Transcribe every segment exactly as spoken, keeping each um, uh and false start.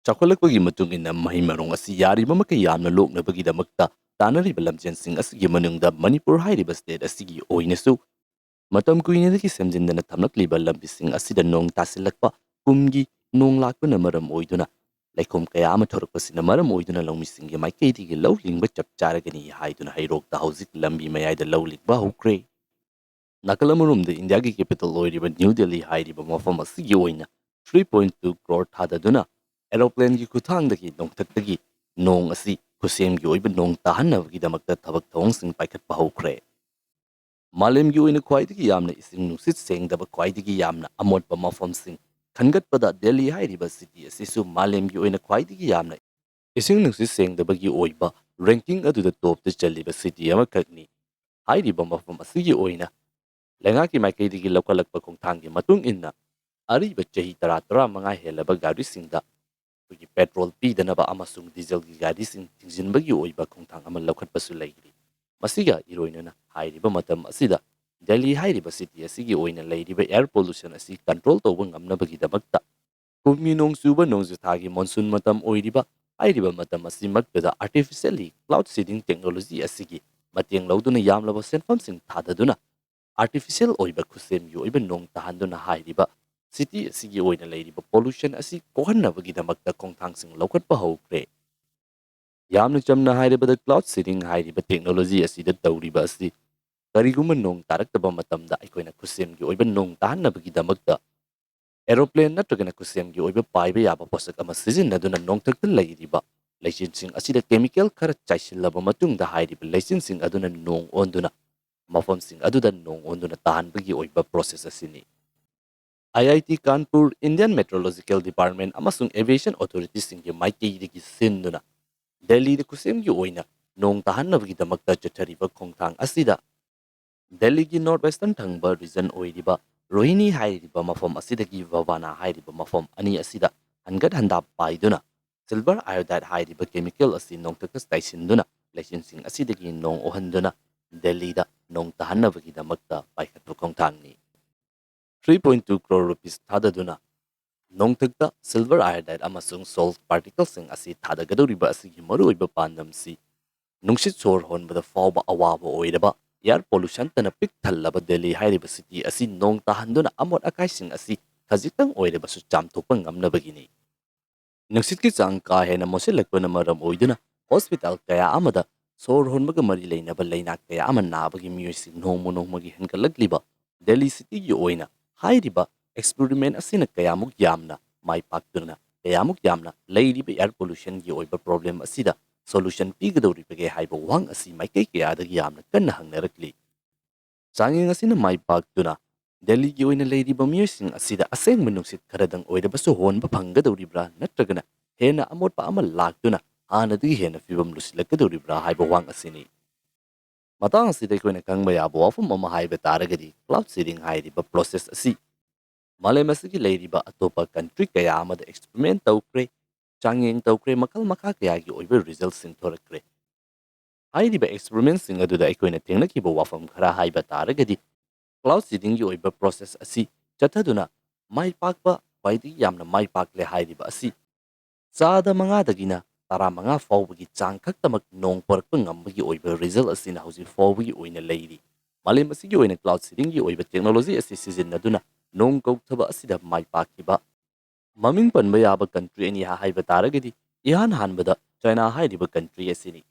ꯆꯥꯎꯈꯠꯂꯛꯄꯒꯤ ꯃꯇꯨꯡ ꯏꯟꯅ ꯃꯍꯩ ꯃꯔꯣꯡ ꯑꯁꯤ ꯌꯥꯔꯤꯕ ꯃꯈꯩ ꯌꯥꯝꯅ ꯂꯣꯛꯅꯕꯒꯤꯗꯃꯛꯇ ꯇꯥꯟꯅꯔꯤꯕ ꯂꯝꯖꯦꯜꯁꯤꯡ ꯑꯁꯤꯒꯤ ꯃꯅꯨꯡꯗ ꯃꯅꯤꯄꯨꯔ ꯍꯥꯏꯔꯤꯕ state ꯑꯁꯤꯒꯤ ꯑꯣꯏꯅꯁꯨ ꯃꯇꯝ ꯀꯨꯏꯅꯗꯒꯤ ꯁꯦꯝꯖꯤꯟꯗꯅ ꯊꯝꯂꯛꯂꯤꯕ ꯂꯝꯕꯤꯁꯤꯡ ꯑꯁꯤꯗ ꯅꯣꯡ ꯇꯥꯁꯤꯜꯂꯛꯄ, ꯀꯨꯝꯒꯤ ꯅꯣꯡ ꯂꯥꯛꯄꯅ ꯃꯔꯝ ꯑꯣꯏꯗꯨꯅ ꯂꯩꯈꯣꯝ ꯀꯌꯥ ꯑꯃ ꯊꯣꯔꯛꯄꯁꯤꯅ ꯃꯔꯝ ꯑꯣꯏꯗꯨꯅ ꯂꯧꯃꯤꯁꯤꯡꯒꯤ ꯃꯥꯏꯀꯩꯗꯒꯤ ꯂꯧ ꯂꯤꯡꯕ ꯆꯞ ꯆꯥꯔꯒꯅꯤ ꯍꯥꯏꯗꯨꯅ ꯍꯩꯔꯣꯛꯇ ꯍꯧꯖꯤꯛ ꯂꯝꯕꯤ ꯃꯌꯥꯏꯗ ꯂꯧ ꯂꯤꯡꯕ ꯍꯧꯈ꯭ꯔꯦ꯫ ꯅꯥꯀꯜ ꯑꯃꯔꯣꯝꯗ ꯏꯟꯗꯤꯌꯥꯒꯤ capital ꯑꯣꯏꯔꯤꯕ ꯅ꯭ꯌꯨ ꯗꯦꯜꯂꯤ ꯍꯥꯏꯔꯤꯕ ꯃꯐꯝ ꯑꯁꯤꯒꯤ ꯑꯣꯏꯅ three point two crore ꯊꯥꯗꯗꯨꯅ aeroplaneꯒꯤ ꯈꯨꯠꯊꯥꯡꯗꯒꯤ ꯅꯣꯡꯊꯛꯇꯒꯤ ꯅꯣꯡ ꯑꯁꯤ ꯈꯨꯠꯁꯦꯝꯒꯤ ꯑꯣꯏꯕ ꯅꯣꯡ ꯇꯥꯍꯟꯅꯕꯒꯤꯗꯃꯛꯇ ꯊꯕꯛ ꯊꯧꯑꯣꯡꯁꯤꯡ ꯄꯥꯏꯈꯠꯄ ꯍꯧꯈ꯭ꯔꯦ꯫ ꯃꯥꯂꯦꯝꯒꯤ ꯑꯣꯏꯅ ꯈ꯭ꯋꯥꯏꯗꯒꯤ ꯌꯥꯝꯅ ꯏꯁꯤꯡ ꯅꯨꯡꯁꯤꯠ ꯁꯦꯡꯗꯕ, ꯈ꯭ꯋꯥꯏꯗꯒꯤ ꯌꯥꯝꯅ ꯑꯃꯣꯠꯄ ꯃꯐꯝꯁꯤꯡ ꯈꯟꯒꯠꯄꯗ ꯗꯦꯜꯂꯤ ꯍꯥꯏꯔꯤꯕ city ꯑꯁꯤꯁꯨ ꯃꯥꯂꯦꯝꯒꯤ ꯑꯣꯏꯅ ꯈ꯭ꯋꯥꯏꯗꯒꯤ ꯌꯥꯝꯅ ꯏꯁꯤꯡ ꯅꯨꯡꯁꯤꯠ ꯁꯦꯡꯗꯕꯒꯤ ꯑꯣꯏꯕ ranking ꯑꯗꯨꯗ topꯇ ꯆꯜꯂꯤꯕ city ꯑꯃꯈꯛꯅꯤ꯫ ꯍꯥꯏꯔꯤꯕ ꯃꯐꯝ ꯑꯁꯤꯒꯤ ꯑꯣꯏꯅ ꯂꯩꯉꯥꯛꯀꯤ ꯃꯥꯏꯀꯩꯗꯒꯤ ꯂꯧꯈꯠꯂꯛꯄ ꯈꯣꯡꯊꯥꯡꯒꯤ ꯃꯇꯨꯡ ꯏꯟꯅ ꯑꯔꯤꯕ ꯆꯍꯤ ꯇꯔꯥ, ꯇꯔꯥꯃꯉꯥ ꯍꯦꯜꯂꯕ ꯒꯥꯔꯤꯁꯤꯡꯗ ꯑꯩꯈꯣꯏꯒꯤ petrol ꯄꯤꯗꯅꯕ ꯑꯃꯁꯨꯡ dieselꯒꯤ ꯒꯥꯔꯤꯁꯤꯡ ꯊꯤꯡꯖꯤꯟꯕꯒꯤ ꯑꯣꯏꯕ ꯈꯣꯡꯊꯥꯡ ꯑꯃ ꯂꯧꯈꯠꯄꯁꯨ ꯂꯩꯔꯤ꯫ ꯃꯁꯤꯒ ꯏꯔꯣꯏꯅꯅ ꯍꯥꯏꯔꯤꯕ ꯃꯇꯝ ꯑꯁꯤꯗ ꯗꯦꯜꯂꯤ ꯍꯥꯏꯔꯤꯕ city ꯑꯁꯤꯒꯤ ꯑꯣꯏꯅ ꯂꯩꯔꯤꯕ air pollution ꯑꯁꯤ control ꯇꯧꯕ ꯉꯝꯅꯕꯒꯤꯗꯃꯛꯇ ꯀꯨꯝꯒꯤ ꯅꯣꯡ ꯆꯨꯕ ꯅꯣꯡꯖꯨ ꯊꯥꯒꯤ monsoon ꯃꯇꯝ ꯑꯣꯏꯔꯤꯕ ꯍꯥꯏꯔꯤꯕ ꯃꯇꯝ ꯑꯁꯤꯃꯛꯇꯗ artificially cloud seeding technology ꯑꯁꯤꯒꯤ ꯃꯇꯦꯡ ꯂꯧꯗꯨꯅ ꯌꯥꯝꯂꯕ ꯁꯦꯟꯐꯝꯁꯤꯡ ꯊꯥꯗꯗꯨꯅ artificial ꯑꯣꯏꯕ ꯈꯨꯠꯁꯦꯝꯒꯤ ꯑꯣꯏꯕ ꯅꯣꯡ ꯇꯥꯍꯟꯗꯨꯅ ꯍꯥꯏꯔꯤꯕ city ꯑꯁꯤꯒꯤ ꯑꯣꯏꯅ ꯂꯩꯔꯤꯕ pollution ꯑꯁꯤ ꯀꯣꯛꯍꯟꯅꯕꯒꯤꯗꯃꯛꯇ ꯈꯣꯡꯊꯥꯡꯁꯤꯡ ꯂꯧꯈꯠꯄ ꯍꯧꯈ꯭ꯔꯦ꯫ ꯌꯥꯝꯅ ꯆꯝꯅ ꯍꯥꯏꯔꯕꯗ cloud seeding ꯍꯥꯏꯔꯤꯕ technology ꯑꯁꯤꯗ ꯇꯧꯔꯤꯕ ꯑꯁꯤ ꯀꯔꯤꯒꯨꯝꯕ ꯅꯣꯡ ꯇꯥꯔꯛꯇꯕ ꯃꯇꯝꯗ ꯑꯩꯈꯣꯏꯅ ꯈꯨꯠꯁꯦꯝꯒꯤ ꯑꯣꯏꯕ ꯅꯣꯡ ꯇꯥꯍꯟꯅꯕꯒꯤꯗꯃꯛꯇ aeroplane ꯅꯠꯇ꯭ꯔꯒꯅ ꯈꯨꯠꯁꯦꯝꯒꯤ ꯑꯣꯏꯕ ꯄꯥꯏꯕ ꯌꯥꯕ ꯄꯣꯠꯁꯛ ꯑꯃ ꯁꯤꯖꯤꯟꯅꯗꯨꯅ ꯅꯣꯡꯊꯛꯇ ꯂꯩꯔꯤꯕ ꯂꯩꯆꯤꯟꯁꯤꯡ ꯑꯁꯤꯗ chemical ꯈꯔ ꯆꯥꯏꯁꯤꯜꯂꯕ ꯃꯇꯨꯡꯗ ꯍꯥꯏꯔꯤꯕ ꯂꯩꯆꯤꯟꯁꯤꯡ ꯑꯗꯨꯅ ꯅꯣꯡ ꯑꯣꯟꯗꯨꯅ ꯃꯐꯝꯁꯤꯡ ꯑꯗꯨꯗ ꯅꯣꯡ ꯑꯣꯟꯗꯨꯅ ꯇꯥꯍꯟꯕꯒꯤ ꯑꯣꯏꯕ process ꯑꯁꯤꯅꯤ꯫ IIT Kanpur, Indian Meteorological Department ꯑꯃꯁꯨꯡ Aviation Authorityꯁꯤꯡꯒꯤ ꯃꯥꯏꯀꯩꯗꯒꯤ ꯁꯤꯟꯗꯨꯅ ꯗꯦꯜꯂꯤꯗ ꯈꯨꯠꯁꯦꯝꯒꯤ ꯑꯣꯏꯅ ꯅꯣꯡ ꯇꯥꯍꯟꯅꯕꯒꯤꯗꯃꯛꯇ ꯆꯠꯊꯔꯤꯕ ꯈꯣꯡꯊꯥꯡ ꯑꯁꯤꯗ ꯗꯦꯜꯂꯤꯒꯤ north western ꯊꯪꯕ region ꯑꯣꯏꯔꯤꯕ ꯔꯣꯍꯤꯅꯤ ꯍꯥꯏꯔꯤꯕ ꯃꯐꯝ ꯑꯁꯤꯗꯒꯤ ꯚꯕꯥꯅꯥ ꯍꯥꯏꯔꯤꯕ ꯃꯐꯝ ꯑꯅꯤ ꯑꯁꯤꯗ ꯍꯟꯒꯠ ꯍꯟꯗꯥ ꯄꯥꯏꯗꯨꯅ silver iodide ꯍꯥꯏꯔꯤꯕ chemical ꯑꯁꯤ ꯅꯣꯡꯊꯛꯇ ꯆꯥꯏꯁꯤꯟꯗꯨꯅ ꯂꯩꯆꯤꯟꯁꯤꯡ ꯑꯁꯤꯗꯒꯤ ꯅꯣꯡ ꯑꯣꯍꯟꯗꯨꯅ ꯗꯦꯜꯂꯤꯗ ꯅꯣꯡ ꯇꯥꯍꯟꯅꯕꯒꯤꯗꯃꯛꯇ ꯄꯥꯏꯈꯠꯄ ꯈꯣꯡꯊꯥꯡꯅꯤ꯫ Three point two crore rupees ꯊꯥꯗꯗꯨꯅ ꯅꯣꯡꯊꯛꯇ silver iodide ꯑꯃꯁꯨꯡ salt particleꯁꯤꯡ ꯑꯁꯤ ꯊꯥꯗꯒꯗꯧꯔꯤꯕ ꯑꯁꯤꯒꯤ ꯃꯔꯨꯑꯣꯏꯕ ꯄꯥꯟꯗꯝꯁꯤ ꯅꯨꯡꯁꯤꯠ ꯁꯣꯔ ꯍꯣꯟꯕꯗ ꯐꯥꯎꯕ ꯑꯋꯥꯕ ꯑꯣꯏꯔꯕ air pollutionꯇꯅ ꯄꯤꯛ ꯊꯜꯂꯕ ꯗꯦꯜꯂꯤ ꯍꯥꯏꯔꯤꯕ city ꯑꯁꯤ ꯅꯣꯡ ꯇꯥꯍꯟꯗꯨꯅ ꯑꯃꯣꯠ ꯑꯀꯥꯏꯁꯤꯡ ꯑꯁꯤ ꯈꯖꯤꯛꯇꯪ ꯑꯣꯏꯔꯕꯁꯨ ꯆꯥꯝꯊꯣꯛꯄ ꯉꯝꯅꯕꯒꯤꯅꯤ꯫ ꯅꯨꯡꯁꯤꯠꯀꯤ ꯆꯥꯡ ꯀꯥ ꯍꯦꯟꯅ ꯃꯣꯠꯁꯤꯜꯂꯛꯄꯅ ꯃꯔꯝ ꯑꯣꯏꯗꯨꯅ hospital ꯀꯌꯥ ꯑꯃꯗ ꯁꯣꯔ ꯍꯣꯟꯕꯒ ꯃꯔꯤ ꯂꯩꯅꯕ ꯂꯩꯅꯥ ꯀꯌꯥ ꯑꯃ ꯅꯥꯕꯒꯤ ꯃꯤꯑꯣꯏꯁꯤꯡ ꯅꯣꯡꯃ ꯅꯣꯡꯃꯒꯤ ꯍꯦꯟꯒꯠꯂꯛꯂꯤꯕ ꯗꯦꯜꯂꯤ cityꯒꯤ ꯑꯣꯏꯅ ꯍꯥꯏꯔꯤꯕ experiment ꯑꯁꯤꯅ ꯀꯌꯥꯃꯨꯛ ꯌꯥꯝꯅ ꯃꯥꯏ ꯄꯥꯛꯇꯨꯅ ꯀꯌꯥꯃꯨꯛ ꯌꯥꯝꯅ ꯂꯩꯔꯤꯕ air pollutionꯒꯤ ꯑꯣꯏꯕ problem ꯑꯁꯤꯗ solution ꯄꯤꯒꯗꯧꯔꯤꯕꯒꯦ ꯍꯥꯏꯕ ꯋꯥꯍꯪ ꯑꯁꯤ ꯃꯥꯏꯀꯩ ꯀꯌꯥꯗꯒꯤ ꯌꯥꯝꯅ ꯀꯟꯅ ꯍꯪꯅꯔꯛꯂꯤ꯫ ꯆꯥꯡꯌꯦꯡ ꯑꯁꯤꯅ ꯃꯥꯏ ꯄꯥꯛꯇꯨꯅ ꯗꯦꯜꯂꯤꯒꯤ ꯑꯣꯏꯅ ꯂꯩꯔꯤꯕ ꯃꯤꯑꯣꯏꯁꯤꯡ ꯑꯁꯤꯗ ꯑꯁꯦꯡꯕ ꯅꯨꯡꯁꯤꯠ ꯈꯔꯗꯪ ꯑꯣꯏꯔꯕꯁꯨ ꯍꯣꯟꯕ ꯐꯪꯒꯗꯧꯔꯤꯕ꯭ꯔꯥ ꯅꯠꯇ꯭ꯔꯒꯅ ꯍꯦꯟꯅ ꯑꯃꯣꯠꯄ ꯑꯃ ꯂꯥꯛꯇꯨꯅ ꯍꯥꯟꯅꯗꯒꯤ ꯍꯦꯟꯅ ꯐꯤꯕꯝ ꯂꯨꯁꯤꯜꯂꯛꯀꯗꯧꯔꯤꯕ꯭ꯔꯥ ꯍꯥꯏꯕ ꯋꯥꯍꯪ ꯑꯁꯤꯅꯤ꯫ ꯃꯇꯥꯡ ꯑꯁꯤꯗ ꯑꯩꯈꯣꯏꯅ ꯈꯪꯕ ꯌꯥꯕ ꯋꯥꯐꯝ ꯑꯃ ꯍꯥꯏꯕ ꯇꯥꯔꯒꯗꯤ cloud seeding ꯍꯥꯏꯔꯤꯕ process ꯑꯁꯤ ꯃꯥꯂꯦꯝ ꯑꯁꯤꯒꯤ ꯂꯩꯔꯤꯕ ꯑꯇꯣꯞꯄ country ꯀꯌꯥ ꯑꯃꯗ experiment ꯇꯧꯈ꯭ꯔꯦ, ꯆꯥꯡꯌꯦꯡ ꯇꯧꯈ꯭ꯔꯦ, ꯃꯈꯜ ꯃꯈꯥ ꯀꯌꯥꯒꯤ ꯑꯣꯏꯕ resultꯁꯤꯡ ꯊꯣꯔꯛꯈ꯭ꯔꯦ꯫ ꯍꯥꯏꯔꯤꯕ experimentꯁꯤꯡ ꯑꯗꯨꯗ ꯑꯩꯈꯣꯏꯅ ꯊꯦꯡꯅꯈꯤꯕ ꯋꯥꯐꯝ ꯈꯔ ꯍꯥꯏꯕ ꯇꯥꯔꯒꯗꯤ, cloud seedingꯒꯤ ꯑꯣꯏꯕ process ꯑꯁꯤ ꯆꯠꯊꯗꯨꯅ ꯃꯥꯏ ꯄꯥꯛꯄ, ꯈ꯭ꯋꯥꯏꯗꯒꯤ ꯌꯥꯝꯅ ꯃꯥꯏ ꯄꯥꯛꯂꯦ ꯍꯥꯏꯔꯤꯕ ꯑꯁꯤ ꯆꯥꯗ ꯃꯉꯥꯗꯒꯤꯅ ꯇꯔꯥꯃꯉꯥ ꯐꯥꯎꯕꯒꯤ ꯆꯥꯡ ꯈꯛꯇꯃꯛ ꯅꯣꯡ ꯄꯣꯔꯛꯄ ꯉꯝꯕꯒꯤ ꯑꯣꯏꯕ result ꯑꯁꯤꯅ ꯍꯧꯖꯤꯛ ꯐꯥꯎꯕꯒꯤ ꯑꯣꯏꯅ ꯂꯩꯔꯤ꯫ ꯃꯥꯂꯦꯝ ꯑꯁꯤꯒꯤ ꯑꯣꯏꯅ cloud seedingꯒꯤ ꯑꯣꯏꯕ technology ꯑꯁꯤ ꯁꯤꯖꯤꯟꯅꯗꯨꯅ ꯅꯣꯡ ꯀꯧꯊꯕ ꯑꯁꯤꯗ ꯃꯥꯏ ꯄꯥꯛꯈꯤꯕ ꯃꯃꯤꯡ ꯄꯟꯕ ꯌꯥꯕ country ꯑꯅꯤ ꯍꯥꯏꯕ ꯇꯥꯔꯒꯗꯤ, ꯏꯍꯥꯟ ꯍꯥꯟꯕꯗ China ꯍꯥꯏꯔꯤꯕ country ꯑꯁꯤꯅꯤ꯫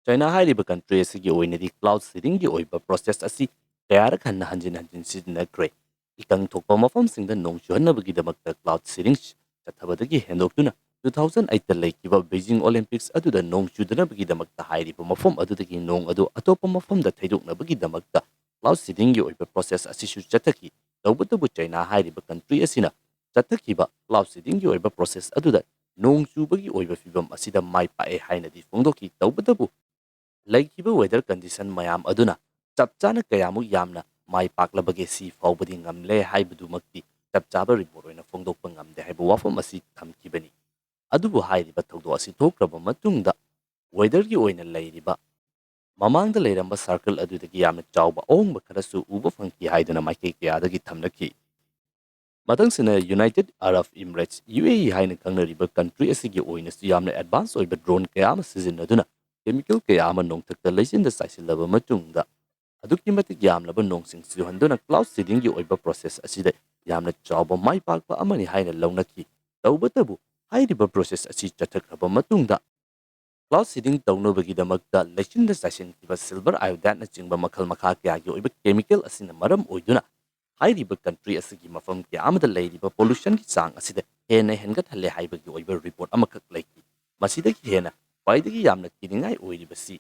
China ꯍꯥꯏꯔꯤꯕ country ꯑꯁꯤꯒꯤ ꯑꯣꯏꯅꯗꯤ cloud seedingꯒꯤ ꯑꯣꯏꯕ process ꯑꯁꯤ ꯀꯌꯥꯔꯛ ꯍꯟꯅ ꯍꯟꯖꯤꯟ ꯍꯟꯖꯤꯟ ꯁꯤꯖꯤꯟꯅꯈ꯭ꯔꯦ꯫ ꯏꯀꯪ ꯊꯣꯛꯄ ꯃꯐꯝꯁꯤꯡꯗ ꯅꯣꯡ ꯆꯨꯍꯟꯅꯕꯒꯤꯗꯃꯛꯇ cloud seeding ꯆꯠꯊꯕꯗꯒꯤ ꯍꯦꯟꯗꯣꯛꯇꯨꯅ two thousand eight ꯂꯩꯈꯤꯕ Beijing Olympics ꯑꯗꯨꯗ ꯅꯣꯡ ꯆꯨꯗꯅꯕꯒꯤꯗꯃꯛꯇ ꯍꯥꯏꯔꯤꯕ ꯃꯐꯝ ꯑꯗꯨꯗꯒꯤ ꯅꯣꯡ ꯑꯗꯨ ꯑꯇꯣꯞꯄ ꯃꯐꯝꯗ ꯊꯩꯗꯣꯛꯅꯕꯒꯤꯗꯃꯛꯇ cloud seedingꯒꯤ ꯑꯣꯏꯕ process ꯑꯁꯤꯁꯨ ꯆꯠꯊꯈꯤ꯫ ꯇꯧꯕꯇꯕꯨ China ꯍꯥꯏꯔꯤꯕ country ꯑꯁꯤꯅ ꯆꯠꯊꯈꯤꯕ cloud seedingꯒꯤ ꯑꯣꯏꯕ process ꯑꯗꯨꯗ ꯅꯣꯡ ꯆꯨꯕꯒꯤ ꯑꯣꯏꯕ ꯐꯤꯕꯝ ꯑꯁꯤꯗ ꯃꯥꯏ ꯄꯥꯛꯑꯦ ꯍꯥꯏꯅꯗꯤ ꯐꯣꯡꯗꯣꯛꯈꯤ꯫ ꯇꯧꯕꯇꯕꯨ ꯂꯩꯈꯤꯕ weather condition ꯃꯌꯥꯝ ꯑꯗꯨꯅ ꯆꯞ ꯆꯥꯅ ꯀꯌꯥꯃꯨꯛ ꯌꯥꯝꯅ ꯃꯥꯏ ꯄꯥꯛꯂꯕꯒꯦ ꯁꯤ ꯐꯥꯎꯕꯗꯤ ꯉꯝꯂꯦ ꯍꯥꯏꯕꯗꯨꯃꯛꯇꯤ ꯆꯞ ꯆꯥꯕ report ꯑꯣꯏꯅ ꯐꯣꯡꯗꯣꯛꯄ ꯉꯝꯗꯦ ꯍꯥꯏꯕ ꯋꯥꯐꯝ ꯑꯁꯤ ꯊꯝꯈꯤꯕꯅꯤ꯫ ꯑꯗꯨꯕꯨ ꯍꯥꯏꯔꯤꯕ ꯊꯧꯗꯣꯛ ꯑꯁꯤ ꯊꯣꯛꯈ꯭ꯔꯕ ꯃꯇꯨꯡꯗ weatherꯒꯤ ꯑꯣꯏꯅ ꯂꯩꯔꯤꯕ ꯃꯃꯥꯡꯗ ꯂꯩꯔꯝꯕ circle ꯑꯗꯨꯗꯒꯤ ꯌꯥꯝꯅ ꯆꯥꯎꯕ ꯑꯍꯣꯡꯕ ꯈꯔꯁꯨ ꯎꯕ ꯐꯪꯈꯤ ꯍꯥꯏꯗꯨꯅ ꯃꯥꯏꯀꯩ ꯀꯌꯥꯗꯒꯤ ꯊꯝꯅꯈꯤ꯫ ꯃꯊꯪꯁꯤꯅ United Arab Emirates, U A E ꯍꯥꯏꯅ ꯈꯪꯅꯔꯤꯕ country ꯑꯁꯤꯒꯤ ꯑꯣꯏꯅꯁꯨ ꯌꯥꯝꯅ advance ꯑꯣꯏꯕ drone ꯀꯌꯥ ꯑꯃ ꯁꯤꯖꯤꯟꯅꯗꯨꯅ chemical ꯀꯌꯥ ꯑꯃ ꯅꯣꯡꯊꯛꯇ ꯂꯩꯆꯤꯟꯗ ꯆꯥꯏꯁꯤꯜꯂꯕ ꯃꯇꯨꯡꯗ ꯑꯗꯨꯛꯀꯤ ꯃꯇꯤꯛ ꯌꯥꯝꯂꯕ ꯅꯣꯡꯁꯤꯡ ꯆꯨꯍꯟꯗꯨꯅ cloud seedingꯒꯤ ꯑꯣꯏꯕ process ꯑꯁꯤꯗ ꯌꯥꯝꯅ ꯆꯥꯎꯕ ꯃꯥꯏ ꯄꯥꯛꯄ ꯑꯃꯅꯤ ꯍꯥꯏꯅ ꯂꯧꯅꯈꯤ꯫ ꯇꯧꯕꯇꯕꯨ ꯍꯥꯏꯔꯤꯕ process ꯑꯁꯤ ꯆꯠꯊꯈ꯭ꯔꯕ ꯃꯇꯨꯡꯗ cloud seeding ꯇꯧꯅꯕꯒꯤꯗꯃꯛꯇ ꯂꯩꯆꯤꯟꯗ ꯆꯥꯏꯁꯤꯟꯈꯤꯕ silver iodeteꯅꯆꯤꯡꯕ ꯃꯈꯜ ꯃꯈꯥ ꯀꯌꯥꯒꯤ ꯑꯣꯏꯕ chemical ꯑꯁꯤꯅ ꯃꯔꯝ ꯑꯣꯏꯗꯨꯅ ꯍꯥꯏꯔꯤꯕ country ꯑꯁꯤꯒꯤ ꯃꯐꯝ ꯀꯌꯥ ꯑꯃꯗ ꯂꯩꯔꯤꯕ pollutionꯒꯤ ꯆꯥꯡ ꯑꯁꯤꯗ ꯍꯦꯟꯅ ꯍꯦꯟꯒꯠꯍꯜꯂꯦ ꯍꯥꯏꯕꯒꯤ ꯑꯣꯏꯕ report ꯑꯃꯈꯛ ꯂꯩꯈꯤ꯫ ꯃꯁꯤꯗꯒꯤ ꯍꯦꯟꯅ ꯈ꯭ꯋꯥꯏꯗꯒꯤ ꯌꯥꯝꯅ ꯀꯤꯅꯤꯡꯉꯥꯏ ꯑꯣꯏꯔꯤꯕꯁꯤ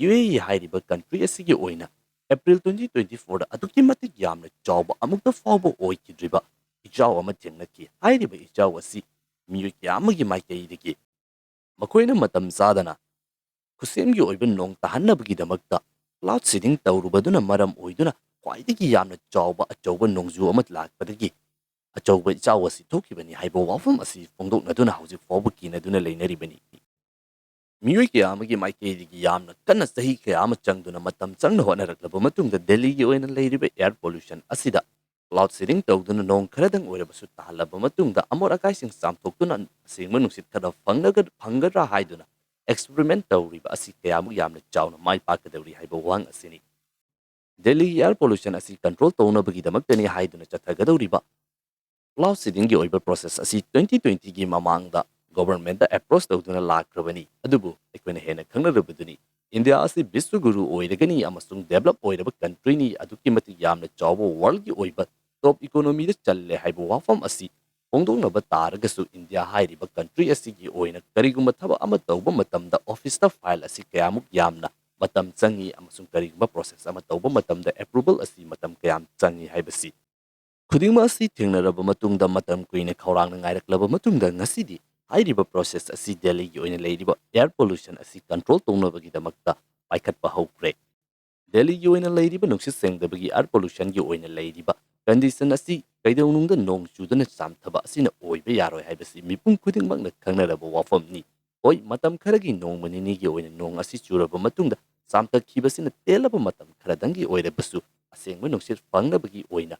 U A E ꯍꯥꯏꯔꯤꯕ country ꯑꯁꯤꯒꯤ ꯑꯣꯏꯅ April twenty twenty fourꯗ ꯑꯗꯨꯛꯀꯤ ꯃꯇꯤꯛ ꯌꯥꯝꯅ ꯆꯥꯎꯕ ꯑꯃꯨꯛꯇ ꯐꯥꯎꯕ ꯑꯣꯏꯈꯤꯗ꯭ꯔꯤꯕ ꯏꯆꯥꯎ ꯑꯃ ꯊꯦꯡꯅꯈꯤ꯫ ꯍꯥꯏꯔꯤꯕ ꯏꯆꯥꯎ ꯑꯁꯤ ꯃꯤꯑꯣꯏ ꯀꯌꯥ ꯑꯃꯒꯤ ꯃꯥꯏꯀꯩꯗꯒꯤ ꯃꯈꯣꯏꯅ ꯃꯇꯝ ꯆꯥꯗꯅ ꯈꯨꯠꯁꯦꯝꯒꯤ ꯑꯣꯏꯕ ꯅꯣꯡ ꯇꯥꯍꯟꯅꯕꯒꯤꯗꯃꯛꯇ cloud seeding ꯇꯧꯔꯨꯕꯗꯨꯅ ꯃꯔꯝ ꯑꯣꯏꯗꯨꯅ ꯈ꯭ꯋꯥꯏꯗꯒꯤ ꯌꯥꯝꯅ ꯆꯥꯎꯕ ꯑꯆꯧꯕ ꯅꯣꯡꯖꯨ ꯑꯃ ꯂꯥꯛꯄꯗꯒꯤ ꯑꯆꯧꯕ ꯏꯆꯥꯎ ꯑꯁꯤ ꯊꯣꯛꯈꯤꯕꯅꯤ ꯍꯥꯏꯕ ꯋꯥꯐꯝ ꯑꯁꯤ ꯐꯣꯡꯗꯣꯛꯅꯗꯨꯅ ꯍꯧꯖꯤꯛ ꯐꯥꯎꯕ ꯀꯤꯅꯗꯨꯅ ꯂꯩꯅꯔꯤꯕꯅꯤ꯫ ꯃꯤꯑꯣꯏ ꯀꯌꯥ ꯑꯃꯒꯤ ꯃꯥꯏꯀꯩꯗꯒꯤ ꯌꯥꯝꯅ ꯀꯟꯅ ꯆꯍꯤ ꯀꯌꯥ ꯑꯃ ꯆꯪꯗꯨꯅ ꯃꯇꯝ ꯆꯪꯅ ꯍꯣꯠꯅꯔꯛꯂꯕ ꯃꯇꯨꯡꯗ ꯗꯦꯜꯂꯤꯒꯤ ꯑꯣꯏꯅ ꯂꯩꯔꯤꯕ air pollution ꯑꯁꯤꯗ cloud seeding ꯇꯧꯗꯨꯅ ꯅꯣꯡ ꯈꯔꯗꯪ ꯑꯣꯏꯔꯕꯁꯨ ꯇꯥꯍꯜꯂꯕ ꯃꯇꯨꯡꯗ ꯑꯃꯣꯠ ꯑꯀꯥꯏꯁꯤꯡ ꯆꯥꯝꯊꯣꯛꯇꯨꯅ ꯑꯁꯦꯡꯕ ꯅꯨꯡꯁꯤꯠ ꯈꯔ ꯐꯪꯂꯒ-, ꯐꯪꯒꯗ꯭ꯔꯥ ꯍꯥꯏꯗꯨꯅ experiment ꯇꯧꯔꯤꯕ ꯑꯁꯤ ꯀꯌꯥꯃꯨꯛ ꯌꯥꯝꯅ ꯆꯥꯎꯅ ꯃꯥꯏ ꯄꯥꯛꯀꯗꯧꯔꯤ ꯍꯥꯏꯕ ꯋꯥꯍꯪ ꯑꯁꯤꯅꯤ꯫ ꯗꯦꯜꯂꯤꯒꯤ air pollution ꯑꯁꯤ control ꯇꯧꯅꯕꯒꯤꯗꯃꯛꯇꯅꯤ ꯍꯥꯏꯗꯨꯅ ꯆꯠꯊꯒꯗꯧꯔꯤꯕ cloud seedingꯒꯤ ꯑꯣꯏꯕ process ꯑꯁꯤ twenty twentyꯒꯤ ꯃꯃꯥꯡꯗ governmentꯇ approach ꯇꯧꯗꯨꯅ ꯂꯥꯛꯈ꯭ꯔꯕꯅꯤ꯫ ꯑꯗꯨꯕꯨ ꯑꯩꯈꯣꯏꯅ ꯍꯦꯟꯅ ꯈꯪꯅꯔꯕꯗꯨꯅꯤ, ꯏꯟꯗꯤꯌꯥ ꯑꯁꯤ ꯕꯤꯁ꯭ꯋꯒꯨꯔꯨ ꯑꯣꯏꯔꯒꯅꯤ ꯑꯃꯁꯨꯡ develop ꯑꯣꯏꯔꯕ countryꯅꯤ, ꯑꯗꯨꯛꯀꯤ ꯃꯇꯤꯛ ꯌꯥꯝꯅ ꯆꯥꯎꯕ worldꯒꯤ ꯑꯣꯏꯕ top economyꯗ ꯆꯜꯂꯦ ꯍꯥꯏꯕ ꯋꯥꯐꯝ ꯑꯁꯤ ꯐꯣꯡꯗꯣꯛꯅꯕ ꯇꯥꯔꯒꯁꯨ ꯏꯟꯗꯤꯌꯥ ꯍꯥꯏꯔꯤꯕ country ꯑꯁꯤꯒꯤ ꯑꯣꯏꯅ ꯀꯔꯤꯒꯨꯝꯕ ꯊꯕꯛ ꯑꯃ ꯇꯧꯕ ꯃꯇꯝꯗ officeꯇ file ꯑꯁꯤ ꯀꯌꯥꯃꯨꯛ ꯌꯥꯝꯅ ꯃꯇꯝ ꯆꯪꯏ ꯑꯃꯁꯨꯡ ꯀꯔꯤꯒꯨꯝꯕ process ꯑꯃ ꯇꯧꯕ ꯃꯇꯝꯗ approval ꯑꯁꯤ ꯃꯇꯝ ꯀꯌꯥꯝ ꯆꯪꯏ ꯍꯥꯏꯕꯁꯤ ꯈꯨꯗꯤꯡꯃꯛ ꯑꯁꯤ ꯊꯦꯡꯅꯔꯕ ꯃꯇꯨꯡꯗ ꯃꯇꯝ ꯀꯨꯏꯅ ꯈꯧꯔꯥꯡꯅ ꯉꯥꯏꯔꯛꯂꯕ ꯃꯇꯨꯡꯗ ꯉꯁꯤꯗꯤ ꯍꯥꯏꯔꯤꯕ process ꯑꯁꯤ ꯗꯦꯜꯂꯤꯒꯤ ꯑꯣꯏꯅ ꯂꯩꯔꯤꯕ air pollution ꯑꯁꯤ control ꯇꯧꯅꯕꯒꯤꯗꯃꯛꯇ ꯄꯥꯏꯈꯠꯄ ꯍꯧꯈ꯭ꯔꯦ꯫ ꯗꯦꯜꯂꯤꯒꯤ ꯑꯣꯏꯅ ꯂꯩꯔꯤꯕ ꯅꯨꯡꯁꯤꯠ ꯁꯦꯡꯗꯕꯒꯤ air pollutionꯒꯤ ꯑꯣꯏꯅ ꯂꯩꯔꯤꯕ condition ꯑꯁꯤ ꯀꯩꯗꯧꯅꯨꯡꯗ ꯅꯣꯡ ꯆꯨꯗꯨꯅ ꯆꯥꯝꯊꯕ ꯑꯁꯤꯅ ꯑꯣꯏꯕ ꯌꯥꯔꯣꯏ ꯍꯥꯏꯕꯁꯤ ꯃꯤꯄꯨꯝ ꯈꯨꯗꯤꯡꯃꯛꯅ ꯈꯪꯅꯔꯕ ꯋꯥꯐꯝꯅꯤ꯫ ꯍꯣꯏ, ꯃꯇꯝ ꯈꯔꯒꯤ ꯅꯣꯡꯃ ꯅꯤꯅꯤꯒꯤ ꯑꯣꯏꯅ ꯅꯣꯡ ꯑꯁꯤ ꯆꯨꯔꯕ ꯃꯇꯨꯡꯗ ꯆꯥꯝꯊꯈꯤꯕꯁꯤꯅ ꯇꯦꯜꯂꯕ ꯃꯇꯝ ꯈꯔꯗꯪꯒꯤ ꯑꯣꯏꯔꯕꯁꯨ ꯑꯁꯦꯡꯕ ꯅꯨꯡꯁꯤꯠ ꯐꯪꯅꯕꯒꯤ ꯑꯣꯏꯅ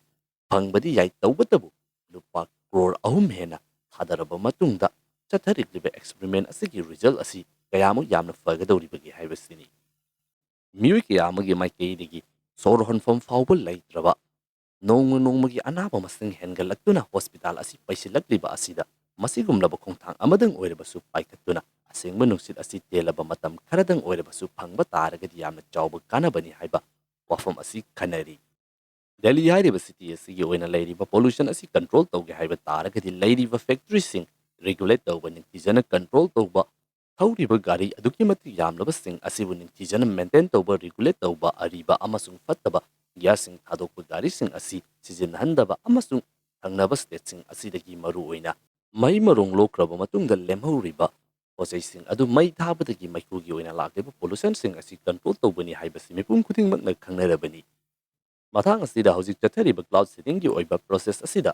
ꯐꯪꯕꯗꯤ ꯌꯥꯏ, ꯇꯧꯕꯇꯕꯨ ꯂꯨꯄꯥ ꯀ꯭ꯔꯣꯔ ꯑꯍꯨꯝ ꯍꯦꯟꯅ ꯊꯥꯗꯔꯕ ꯃꯇꯨꯡꯗ ꯆꯠꯊꯔꯤꯛꯂꯤꯕ ꯑꯦꯛꯁꯄꯔꯤꯃꯦꯟ ꯑꯁꯤꯒꯤ ꯔꯤꯖꯜ ꯑꯁꯤ ꯀꯌꯥꯃꯨꯛ ꯌꯥꯝꯅ ꯐꯒꯗꯧꯔꯤꯕꯒꯦ ꯍꯥꯏꯕꯁꯤꯅꯤ꯫ ꯃꯤꯑꯣꯏ ꯀꯌꯥ ꯑꯃꯒꯤ ꯃꯥꯏꯀꯩꯗꯒꯤ ꯁꯣꯔ ꯍꯣꯟꯐꯝ ꯐꯥꯎꯕ ꯂꯩꯇ꯭ꯔꯕ, ꯅꯣꯡꯃ ꯅꯣꯡꯃꯒꯤ ꯑꯅꯥꯕ ꯃꯁꯤꯡ ꯍꯦꯟꯒꯠꯂꯛꯇꯨꯅ ꯍꯣꯁꯄꯤꯇꯥꯜ ꯑꯁꯤ ꯄꯩꯁꯤꯜꯂꯛꯂꯤꯕ ꯑꯁꯤꯗ ꯃꯁꯤꯒꯨꯝꯂꯕ ꯈꯣꯡꯊꯥꯡ ꯑꯃꯗꯪ ꯑꯣꯏꯔꯕꯁꯨ ꯄꯥꯏꯈꯠꯇꯨꯅ ꯑꯁꯦꯡꯕ ꯅꯨꯡꯁꯤꯠ ꯑꯁꯤ ꯇꯦꯜꯂꯕ ꯃꯇꯝ ꯈꯔꯗꯪ ꯑꯣꯏꯔꯕꯁꯨ ꯐꯪꯕ ꯇꯥꯔꯒꯗꯤ ꯌꯥꯝꯅ ꯆꯥꯎꯕ ꯀꯥꯟꯅꯕꯅꯤ ꯍꯥꯏꯕ ꯋꯥꯐꯝ ꯑꯁꯤ ꯈꯟꯅꯔꯤ꯫ ꯗꯦꯜꯂꯤ ꯍꯥꯏꯔꯤꯕ ꯁꯤꯇꯤ ꯑꯁꯤꯒꯤ ꯑꯣꯏꯅ ꯂꯩꯔꯤꯕ ꯄꯣꯂꯨꯁꯟ ꯑꯁꯤ ꯀꯟꯇ꯭ꯔꯣꯜ ꯇꯧꯒꯦ ꯍꯥꯏꯕ ꯇꯥꯔꯒꯗꯤ ꯂꯩꯔꯤꯕ ꯐꯦꯛꯇꯔꯤꯁꯤꯡ ꯔꯤꯒꯨꯂꯦꯠ ꯇꯧꯕ, ꯅꯤꯡꯊꯤꯖꯅ ꯀꯟꯇ꯭ꯔꯣꯜ ꯇꯧꯕ, ꯊꯧꯔꯤꯕ ꯒꯥꯔꯤ ꯑꯗꯨꯛꯀꯤ ꯃꯇꯤꯛ ꯌꯥꯝꯂꯕꯁꯤꯡ ꯑꯁꯤꯕꯨ ꯅꯤꯡꯊꯤꯖꯅ ꯃꯦꯟꯇꯦꯟ ꯇꯧꯕ, ꯔꯤꯒꯨꯂꯦꯠ ꯇꯧꯕ, ꯑꯔꯤꯕ ꯑꯃꯁꯨꯡ ꯐꯠꯇꯕ ꯒ꯭ꯌꯥꯁꯁꯤꯡ ꯊꯥꯗꯣꯛꯄ ꯒꯥꯔꯤꯁꯤꯡ ꯑꯁꯤ ꯁꯤꯖꯤꯟꯅꯍꯟꯗꯕ ꯑꯃꯁꯨꯡ ꯊꯪꯅꯕ ꯁ꯭ꯇꯦꯠꯁꯤꯡ ꯑꯁꯤꯗꯒꯤ ꯃꯔꯨꯑꯣꯏꯅ ꯃꯩ ꯃꯔꯣꯡ ꯂꯣꯛꯈ꯭ꯔꯕ ꯃꯇꯨꯡꯗ ꯂꯦꯝꯍꯧꯔꯤꯕ ꯄꯣꯠꯆꯩꯁꯤꯡ ꯑꯗꯨ ꯃꯩ ꯊꯥꯕꯗꯒꯤ ꯃꯩꯈꯨꯒꯤ ꯑꯣꯏꯅ ꯂꯥꯛꯂꯤꯕ ꯄꯣꯂꯨꯁꯟꯁꯤꯡ ꯑꯁꯤ ꯀꯟꯇ꯭ꯔꯣꯜ ꯇꯧꯕꯅꯤ ꯍꯥꯏꯕꯁꯤ ꯃꯤꯄꯨꯝ ꯈꯨꯗꯤꯡꯃꯛꯅ ꯈꯪꯅꯔꯕꯅꯤ꯫ ꯃꯇꯥꯡ ꯑꯁꯤꯗ ꯍꯧꯖꯤꯛ ꯆꯠꯊꯔꯤꯕ ꯀ꯭ꯂꯥꯎꯗ ꯁꯤꯗꯤꯡꯒꯤ ꯑꯣꯏꯕ ꯄ꯭ꯔꯣꯁꯦꯁ ꯑꯁꯤꯗ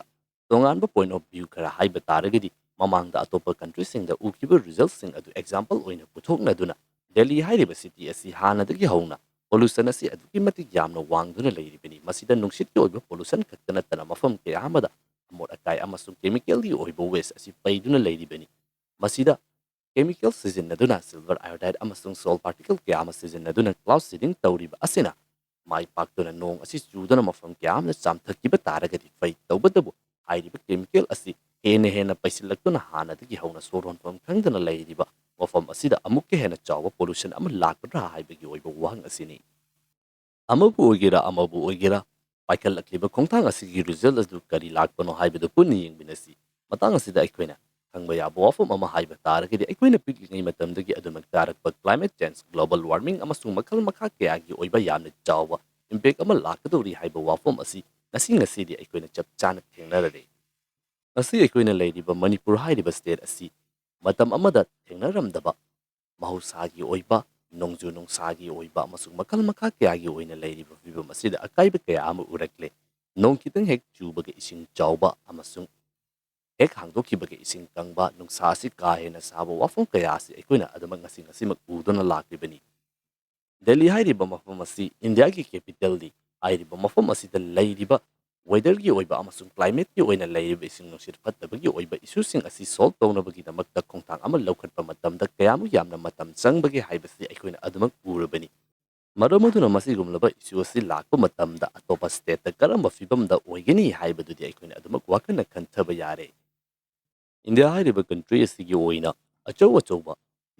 ꯇꯣꯉꯥꯟꯕ ꯄꯣꯏꯟꯠ ꯑꯣꯐ ꯚ꯭ꯌꯨ ꯈꯔ ꯍꯥꯏꯕ ꯇꯥꯔꯒꯗꯤ, ꯃꯃꯥꯡꯗ ꯑꯇꯣꯞꯄ ꯀꯟꯇ꯭ꯔꯤꯁꯤꯡꯗ ꯎꯈꯤꯕ ꯔꯤꯖꯜꯠꯁꯤꯡ ꯑꯗꯨ ꯑꯦꯛꯖꯥꯝꯄꯜ ꯑꯣꯏꯅ ꯄꯨꯊꯣꯛꯅꯗꯨꯅ ꯗꯦꯜꯂꯤ ꯍꯥꯏꯔꯤꯕ ꯁꯤꯇꯤ ꯑꯁꯤ ꯍꯥꯟꯅꯗꯒꯤ ꯍꯧꯅ ꯄꯣꯂꯨꯁꯟ ꯑꯁꯤ ꯑꯗꯨꯛꯀꯤ ꯃꯇꯤꯛ ꯌꯥꯝꯅ ꯋꯥꯡꯗꯨꯅ ꯂꯩꯔꯤꯕꯅꯤ꯫ ꯃꯁꯤꯗ ꯅꯨꯡꯁꯤꯠꯀꯤ ꯑꯣꯏꯕ ꯄꯣꯂꯨꯁꯟ ꯈꯛꯇ ꯅꯠꯇꯅ ꯃꯐꯝ ꯀꯌꯥ ꯑꯃꯗ ꯑꯃꯣꯠ ꯑꯀꯥꯏ ꯑꯃꯁꯨꯡ ꯀꯦꯃꯤꯀꯦꯜꯒꯤ ꯑꯣꯏꯕ ꯋꯦꯁ ꯑꯁꯤ ꯄꯩꯗꯨꯅ ꯂꯩꯔꯤꯕꯅꯤ꯫ ꯃꯁꯤꯗ ꯀꯦꯃꯤꯀꯦꯜ ꯁꯤꯖꯤꯟꯅꯗꯨꯅ ꯁꯤꯜꯚꯔ ꯑꯥꯏꯑꯣꯗꯥꯏꯗ ꯑꯃꯁꯨꯡ ꯁꯣꯜ ꯄꯥꯔꯇꯤꯀꯜ ꯀꯌꯥ ꯑꯃ ꯁꯤꯖꯤꯟꯅꯗꯨꯅ ꯀ꯭ꯂꯥꯎꯗ ꯁꯤꯗꯤꯡ ꯇꯧꯔꯤꯕ ꯑꯁꯤꯅ ꯃꯥꯏ ꯄꯥꯛꯇꯨꯅ ꯅꯣꯡ ꯑꯁꯤ ꯆꯨꯗꯨꯅ ꯃꯐꯝ ꯀꯌꯥ ꯑꯃꯗ ꯆꯥꯝꯊꯈꯤꯕ ꯇꯥꯔꯒꯗꯤ ꯐꯩ꯫ ꯇꯧꯕꯇꯕꯨ ꯍꯥꯏꯔꯤꯕ ꯀꯦꯃꯤꯀꯦꯜ ꯑꯁꯤ ꯍꯦꯟꯅ ꯍꯦꯟꯅ ꯄꯩꯁꯤꯜꯂꯛꯇꯨꯅ ꯍꯥꯟꯅꯗꯒꯤ ꯍꯧꯅ ꯁꯣꯔ ꯍꯣꯟꯐꯝ ꯈꯪꯗꯅ ꯂꯩꯔꯤꯕ ꯃꯐꯝ ꯑꯁꯤꯗ ꯑꯃꯨꯛꯀ ꯍꯦꯟꯅ ꯆꯥꯎꯕ ꯄꯣꯂꯨꯁꯟ ꯑꯃ ꯂꯥꯛꯀꯗ꯭ꯔꯥ ꯍꯥꯏꯕꯒꯤ ꯑꯣꯏꯕ ꯋꯥꯍꯪ ꯑꯁꯤꯅꯤ꯫ ꯑꯃꯕꯨ ꯑꯣꯏꯒꯦꯔꯥ ꯑꯃꯕꯨ ꯑꯣꯏꯒꯦꯔꯥ, ꯄꯥꯏꯈꯠꯂꯛꯂꯤꯕ ꯈꯣꯡꯊꯥꯡ ꯑꯁꯤꯒꯤ ꯔꯤꯖꯜꯠ ꯑꯗꯨ ꯀꯔꯤ ꯂꯥꯛꯄꯅꯣ ꯍꯥꯏꯕꯗꯨ ꯄꯨꯟꯅ ꯌꯦꯡꯃꯤꯟꯅꯁꯤ꯫ ꯃꯇꯥꯡ ꯑꯁꯤꯗ ꯑꯩꯈꯣꯏꯅ ꯈꯪꯕ ꯌꯥꯕ ꯋꯥꯐꯝ ꯑꯃ ꯍꯥꯏꯕ ꯇꯥꯔꯒꯗꯤ, ꯑꯩꯈꯣꯏꯅ ꯄꯤꯛꯂꯤꯉꯩ ꯃꯇꯝꯗꯒꯤ ꯑꯗꯨꯃꯛ ꯇꯥꯔꯛꯄ ꯀ꯭ꯂꯥꯏꯃꯦꯠ ꯆꯦꯟꯖ, ꯒ꯭ꯂꯣꯕꯜ ꯋꯥꯔꯃꯤꯡ ꯑꯃꯁꯨꯡ ꯃꯈꯜ ꯃꯈꯥ ꯀꯌꯥꯒꯤ ꯑꯣꯏꯕ ꯌꯥꯝꯅ ꯆꯥꯎꯕ ꯏꯝꯄꯦꯛ ꯑꯃ ꯂꯥꯛꯀꯗꯧꯔꯤ ꯍꯥꯏꯕ ꯋꯥꯐꯝ ꯑꯁꯤ ꯉꯁꯤ ꯉꯁꯤꯗꯤ ꯑꯩꯈꯣꯏꯅ ꯆꯞ ꯆꯥꯅ ꯊꯦꯡꯅꯔꯔꯦ꯫ ꯉꯁꯤ ꯑꯩꯈꯣꯏꯅ ꯂꯩꯔꯤꯕ ꯃꯅꯤꯄꯨꯔ ꯍꯥꯏꯔꯤꯕ ꯁ꯭ꯇꯦꯠ ꯑꯁꯤ ꯃꯇꯝ ꯑꯃꯗ ꯊꯦꯡꯅꯔꯝꯗꯕ ꯃꯍꯧꯁꯥꯒꯤ ꯑꯣꯏꯕ, ꯅꯣꯡꯖꯨ ꯅꯨꯡꯁꯥꯒꯤ ꯑꯣꯏꯕ ꯑꯃꯁꯨꯡ ꯃꯈꯜ ꯃꯈꯥ ꯀꯌꯥꯒꯤ ꯑꯣꯏꯅ ꯂꯩꯔꯤꯕ ꯐꯤꯕꯝ ꯑꯁꯤꯗ ꯑꯀꯥꯏꯕ ꯀꯌꯥ ꯑꯃ ꯎꯔꯛꯂꯦ꯫ ꯅꯣꯡ ꯈꯤꯇꯪ ꯍꯦꯛ ꯆꯨꯕꯒ ꯏꯁꯤꯡ ꯆꯥꯎꯕ ꯑꯃꯁꯨꯡ ꯍꯦꯛ ꯍꯥꯡꯗꯣꯛꯈꯤꯕꯒ ꯏꯁꯤꯡ ꯀꯪꯕ, ꯅꯨꯡꯁꯥ ꯑꯁꯤ ꯀꯥ ꯍꯦꯟꯅ ꯁꯥꯕ, ꯋꯥꯐꯝ ꯀꯌꯥ ꯑꯁꯤ ꯑꯩꯈꯣꯏꯅ ꯑꯗꯨꯃꯛ ꯉꯁꯤ ꯉꯁꯤꯃꯛ ꯎꯗꯨꯅ ꯂꯥꯛꯂꯤꯕꯅꯤ꯫ ꯗꯦꯜꯂꯤ ꯍꯥꯏꯔꯤꯕ ꯃꯐꯝ ꯑꯁꯤ ꯏꯟꯗꯤꯌꯥꯒꯤ ꯀꯦꯄꯤꯇꯦꯜꯅꯤ꯫ ꯍꯥꯏꯔꯤꯕ ꯃꯐꯝ ꯑꯁꯤꯗ ꯂꯩꯔꯤꯕ weatherꯒꯤ ꯑꯣꯏꯕ ꯑꯃꯁꯨꯡ climateꯀꯤ ꯑꯣꯏꯅ ꯂꯩꯔꯤꯕ ꯏꯁꯤꯡ ꯅꯨꯡꯁꯤꯠ ꯐꯠꯇꯕꯒꯤ ꯑꯣꯏꯕ issueꯁꯤꯡ ꯑꯁꯤ solve ꯇꯧꯅꯕꯒꯤꯗꯃꯛꯇ ꯈꯣꯡꯊꯥꯡ ꯑꯃ ꯂꯧꯈꯠꯄ ꯃꯇꯝꯗ ꯀꯌꯥꯃꯨꯛ ꯌꯥꯝꯅ ꯃꯇꯝ ꯆꯪꯕꯒꯦ ꯍꯥꯏꯕꯁꯤ ꯑꯩꯈꯣꯏꯅ ꯑꯗꯨꯃꯛ ꯎꯔꯕꯅꯤ꯫ ꯃꯔꯝ ꯑꯗꯨꯅ ꯃꯁꯤꯒꯨꯝꯂꯕ issue ꯑꯁꯤ ꯂꯥꯛꯄ ꯃꯇꯝꯗ ꯑꯇꯣꯞꯄ stateꯇ ꯀꯔꯝꯕ ꯐꯤꯕꯝꯗ ꯑꯣꯏꯒꯅꯤ ꯍꯥꯏꯕꯗꯨꯗꯤ ꯑꯩꯈꯣꯏꯅ ꯑꯗꯨꯃꯛ ꯋꯥꯈꯜꯅ ꯈꯟꯊꯕ ꯌꯥꯔꯦ꯫ ꯏꯟꯗꯤꯌꯥ ꯍꯥꯏꯔꯤꯕ country ꯑꯁꯤꯒꯤ ꯑꯣꯏꯅ ꯑꯆꯧ ꯑꯆꯧꯕ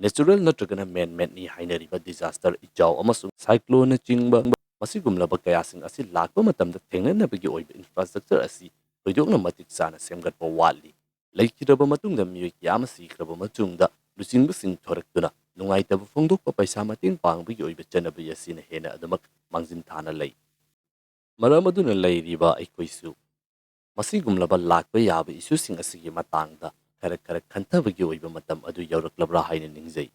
natural ꯅꯠꯇ꯭ꯔꯒꯅ man-madeꯅꯤ ꯍꯥꯏꯅꯔꯤꯕ disaster, ꯏꯆꯥꯎ ꯑꯃꯁꯨꯡ cycloneꯅꯆꯤꯡꯕ ꯃꯁꯤꯒꯨꯝꯂꯕ ꯀꯌꯥꯁꯤꯡ ꯑꯁꯤ ꯂꯥꯛꯄ ꯃꯇꯝꯗ ꯊꯦꯡꯅꯅꯕꯒꯤ ꯑꯣꯏꯕ infrastructure ꯑꯁꯤ ꯊꯣꯏꯗꯣꯛꯅ ꯃꯇꯤꯛ ꯆꯥꯅ ꯁꯦꯝꯒꯠꯄ ꯋꯥꯠꯂꯤ꯫ ꯂꯩꯈꯤꯗ꯭ꯔꯕ ꯃꯇꯨꯡꯗ ꯃꯤꯑꯣꯏ ꯀꯌꯥ ꯑꯃ ꯁꯤꯈ꯭ꯔꯕ ꯃꯇꯨꯡꯗ ꯂꯨꯆꯤꯡꯕꯁꯤꯡ ꯊꯣꯔꯛꯇꯨꯅ ꯅꯨꯡꯉꯥꯏꯇꯕ ꯐꯣꯡꯗꯣꯛꯄ, ꯄꯩꯁꯥ ꯃꯇꯦꯡ ꯄꯥꯡꯕꯒꯤ ꯑꯣꯏꯕ ꯆꯠꯅꯕꯤ ꯑꯁꯤꯅ ꯍꯦꯟꯅ ꯑꯗꯨꯃꯛ ꯃꯥꯡꯖꯤꯟ ꯊꯥꯅ ꯂꯩ꯫ ꯃꯔꯝ ꯑꯗꯨꯅ ꯂꯩꯔꯤꯕ ꯑꯩꯈꯣꯏꯁꯨ ꯃꯁꯤꯒꯨꯝꯂꯕ ꯂꯥꯛꯄ ꯌꯥꯕ issueꯁꯤꯡ ꯑꯁꯤꯒꯤ ꯃꯇꯥꯡꯗ ꯈꯔ ꯈꯔ ꯈꯟꯊꯕꯒꯤ ꯑꯣꯏꯕ ꯃꯇꯝ ꯑꯗꯨ ꯌꯧꯔꯛꯂꯕ꯭ꯔꯥ ꯍꯥꯏꯅ ꯅꯤꯡꯖꯩ꯫